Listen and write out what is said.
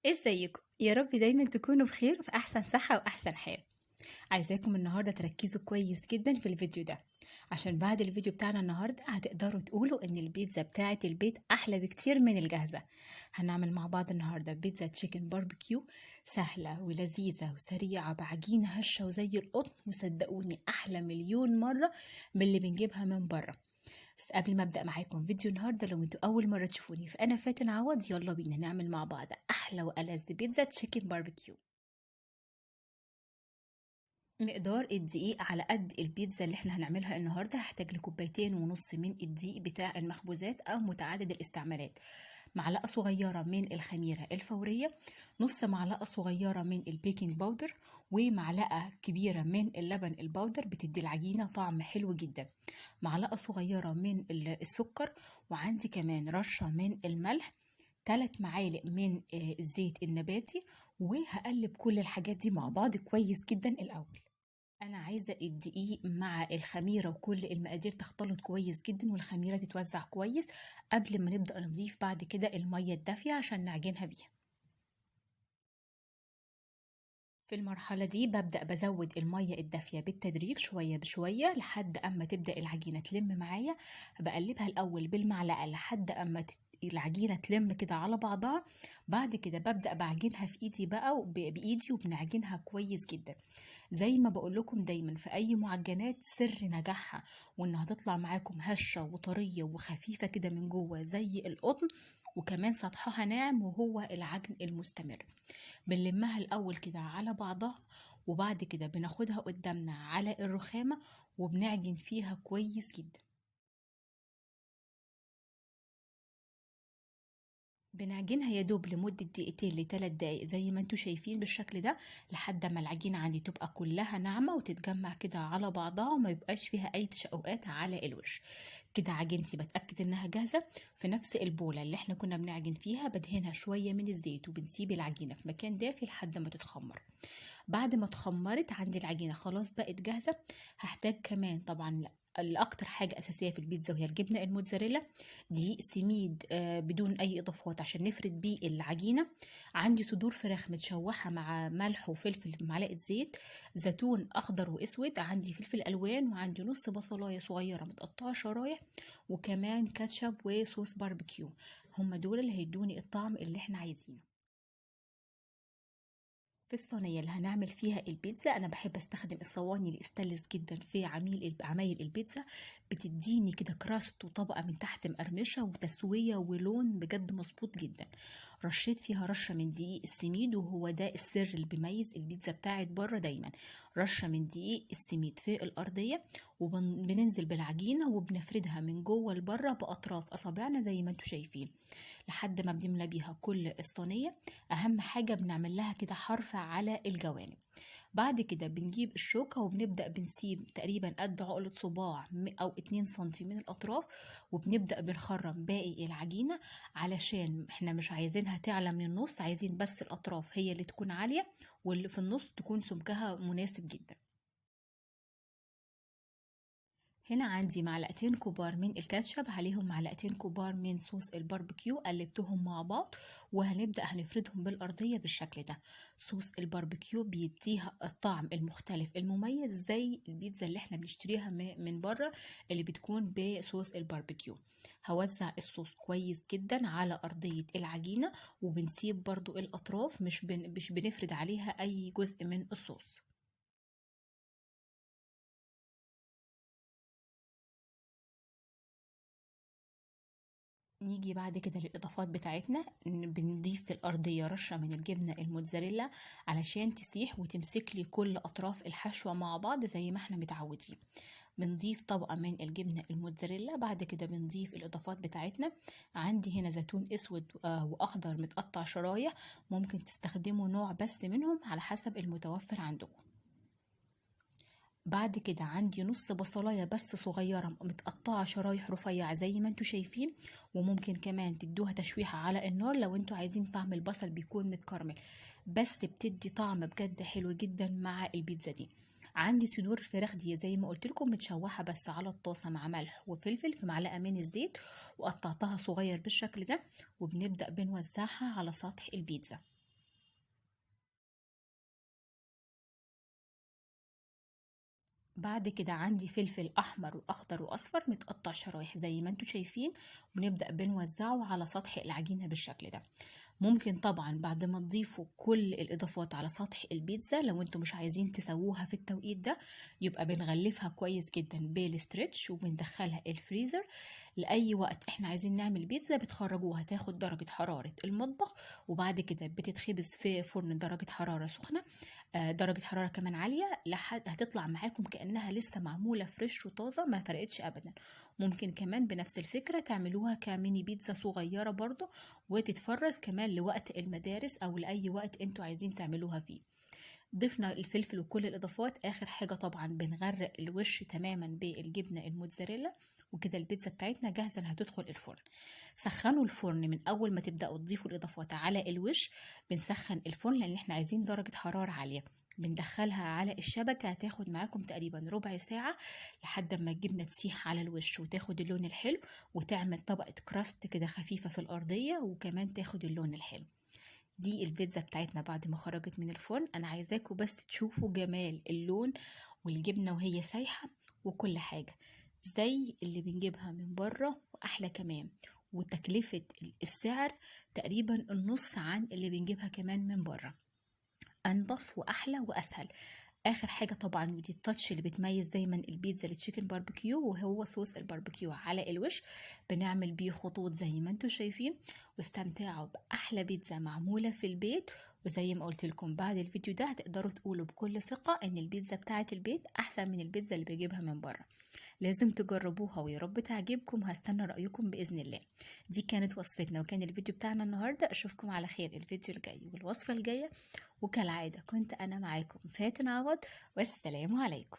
ازيكم؟ يا رب دايما تكونوا بخير وفي احسن صحة واحسن حال. عايزاكم النهاردة تركزوا كويس جدا في الفيديو ده، عشان بعد الفيديو بتاعنا النهاردة هتقدروا تقولوا ان البيتزا بتاعة البيت احلى بكتير من الجاهزة. هنعمل مع بعض النهاردة بيتزا chicken barbecue سهلة ولذيذة وسريعة بعجينة هشة وزي القطن، وصدقوني احلى مليون مرة من اللي بنجيبها من بره. بس قبل ما ابدا معاكم فيديو النهارده، لو انتوا اول مرة تشوفوني فانا فاتن عوض، يلا بينا نعمل مع بعض احلى والذ بيتزا chicken barbecue. مقدار الدقيق على قد البيتزا اللي احنا هنعملها النهارده، هحتاج لكوبايتين ونص من الدقيق بتاع المخبوزات او متعدد الاستعمالات، معلقه صغيرة من الخميره الفورية، نص معلقه صغيرة من ال baking powder، ومعلقة كبيرة من اللبن ال powder بتدي العجينة طعم حلو جدا، معلقه صغيرة من السكر، وعندي كمان رشه من الملح، 3 معالق من الزيت النباتي. وهقلب كل الحاجات دي مع بعض كويس جدا. الاول انا عايزه الدقيق مع الخميره وكل المقادير تختلط كويس جدا والخميره تتوزع كويس قبل ما نبدا نضيف بعد كده المية الدافيه عشان نعجنها بيها. في المرحلة دي ببدا بزود المية الدافيه بالتدريج شوية بشوية لحد اما تبدا العجينة تلم معايا. بقلبها الاول بالمعلقه لحد اما العجينة تلم كده على بعضها. بعد كده ببدا بعجنها في ايدي بقى بايدي، وبنعجنها كويس جدا. زي ما بقول لكم دايما في اي معجنات، سر نجاحها وانها تطلع معاكم هشه وطريه وخفيفة كده من جوه زي القطن، وكمان سطحها ناعم، وهو العجن المستمر. بنلمها الاول كده على بعضها، وبعد كده بناخدها قدامنا على الرخامه وبنعجن فيها كويس جدا. بنعجنها يا دوب لمدة دقيقتين لتلات دقايق زي ما انتوا شايفين بالشكل ده، لحد ما العجينة عندي تبقى كلها ناعمة وتتجمع كده على بعضها وما يبقاش فيها اي تشققات على الوش. كده عجينتي بتأكد انها جاهزة. في نفس البولة اللي احنا كنا بنعجن فيها بدهنها شوية من الزيت، وبنسيب العجينة في مكان دافي لحد ما تتخمر. بعد ما اتخمرت عندي العجينة خلاص بقت جاهزة. هحتاج كمان طبعا الأكتر حاجة أساسية في البيتزا وهي الجبنة الموتزاريلا، دقيق سميد بدون أي إضافات عشان نفرد بيه العجينة. عندي صدور فراخ متشوحة مع ملح وفلفل معلقة زيت، زيتون أخضر وأسود، عندي فلفل ألوان، وعندي نص بصلاية صغيرة متقطعة شرايح، وكمان كاتشب وصوص باربيكيو. هم دول اللي هيدوني الطعم اللي احنا عايزينه. في الصينية اللي هنعمل فيها البيتزا، أنا بحب أستخدم الصواني الاستانلس جدا في عمايل البيتزا، بتديني كده crust وطبقة من تحت مقرمشة وتسوية ولون بجد مظبوط جدا. رشيت فيها رشة من دقيق السميد، وهو ده السر اللي بيميز البيتزا بتاعت بره دايما، رشة من دقيق السميد في الأرضية، وبننزل بالعجينة وبنفردها من جوه لبره بأطراف أصابعنا زي ما انتوا شايفين لحد ما بنملى بيها كل الصينية. أهم حاجة بنعمل لها كده حرف على الجوانب. بعد كده بنجيب الشوكة وبنبدأ بنسيب تقريبا قد عقلة صباع أو 2 سنتي من الأطراف، وبنبدأ بنخرم باقي العجينة علشان احنا مش عايزينها تعلى من النص، عايزين بس الأطراف هي اللي تكون عالية واللي في النص تكون سمكها مناسب جدا. هنا عندي معلقتين كبار من الكاتشب عليهم معلقتين كبار من صوص الباربيكيو، قلبتهم مع بعض وهنبدأ هنفردهم بالأرضية بالشكل ده. صوص الباربيكيو بيديها الطعم المختلف المميز زي البيتزا اللي احنا بنشتريها من بره اللي بتكون بصوص الباربيكيو. هوزع الصوص كويس جدا على أرضية العجينة، وبنسيب برضو الأطراف مش بنفرد عليها أي جزء من الصوص. نيجي بعد كده للإضافات بتاعتنا. بنضيف في الأرضية رشة من الجبنة الموتزاريلا علشان تسيح وتمسك لي كل أطراف الحشوة مع بعض زي ما احنا متعودين. بنضيف طبقة من الجبنة الموتزاريلا. بعد كده بنضيف الإضافات بتاعتنا. عندي هنا زيتون أسود وأخضر متقطع شرايح، ممكن تستخدموا نوع بس منهم على حسب المتوفر عندكم. بعد كده عندي نص بصلاية بس صغيرة متقطعة شرايح رفيعة زي ما انتوا شايفين، وممكن كمان تدوها تشويحة على النار لو انتوا عايزين طعم البصل بيكون متكرمل، بس بتدي طعم بجد حلو جدا مع البيتزا دي. عندي صدور الفراخ دي زي ما قلت لكم متشوحة بس على الطاسة مع ملح وفلفل في معلقة من الزيت، وقطعتها صغير بالشكل ده، وبنبدأ بنوزعها على سطح البيتزا. بعد كده عندي فلفل احمر واخضر واصفر متقطع شرايح زي ما انتم شايفين، ونبدأ بنوزعه على سطح العجينة بالشكل ده. ممكن طبعا بعد ما تضيفوا كل الاضافات على سطح البيتزا، لو انتم مش عايزين تسووها في التوقيت ده، يبقى بنغلفها كويس جدا بال stretch وبندخلها الفريزر لاي وقت احنا عايزين نعمل بيتزا. بتخرجوها تاخد درجة حرارة المطبخ، وبعد كده بتتخبز في فرن درجة حرارة سخنة، درجة حرارة كمان عالية، لحد هتطلع معاكم كأنها لسه معمولة fresh وطازة، ما فرقتش أبدا. ممكن كمان بنفس الفكرة تعملوها كميني بيتزا صغيرة برضو، وتتفرز كمان لوقت المدارس أو لأي وقت انتوا عايزين تعملوها فيه. ضفنا الفلفل وكل الإضافات. آخر حاجة طبعا بنغرق الوش تماما بالجبنة الموتزاريلا، وكده البيتزا بتاعتنا جاهزة انها تدخل الفرن. سخنوا الفرن من أول ما تبدأوا تضيفوا الإضافات على الوش، بنسخن الفرن لأن احنا عايزين درجة حرارة عالية. بندخلها على الشبكة، هتاخد معاكم تقريبا ربع ساعة لحد ما الجبنة تسيح على الوش وتاخد اللون الحلو، وتعمل طبقة كراست كده خفيفة في الأرضية، وكمان تاخد اللون الحلو. دي البيتزا بتاعتنا بعد ما خرجت من الفرن. انا عايزاكم بس تشوفوا جمال اللون والجبنة وهي سايحة وكل حاجة زي اللي بنجيبها من بره واحلى كمان، وتكلفة السعر تقريبا النص عن اللي بنجيبها كمان من بره، انضف واحلى واسهل. اخر حاجة طبعا، ودي ال touch اللي بتميز دايما البيتزا ال chicken barbecue، وهو صوص الباربيكيو على الوش، بنعمل بيه خطوط زي ما انتم شايفين. واستمتعوا باحلى بيتزا معمولة في البيت. وزي ما قلت لكم بعد الفيديو ده هتقدروا تقولوا بكل ثقة ان البيتزا بتاعه البيت احسن من البيتزا اللي بجيبها من بره. لازم تجربوها ويا رب تعجبكم، وهستنى رايكم باذن الله. دي كانت وصفتنا وكان الفيديو بتاعنا النهارده. اشوفكم على خير الفيديو الجاي والوصفه الجاية، وكالعادة كنت انا معاكم فاتن عوض، والسلام عليكم.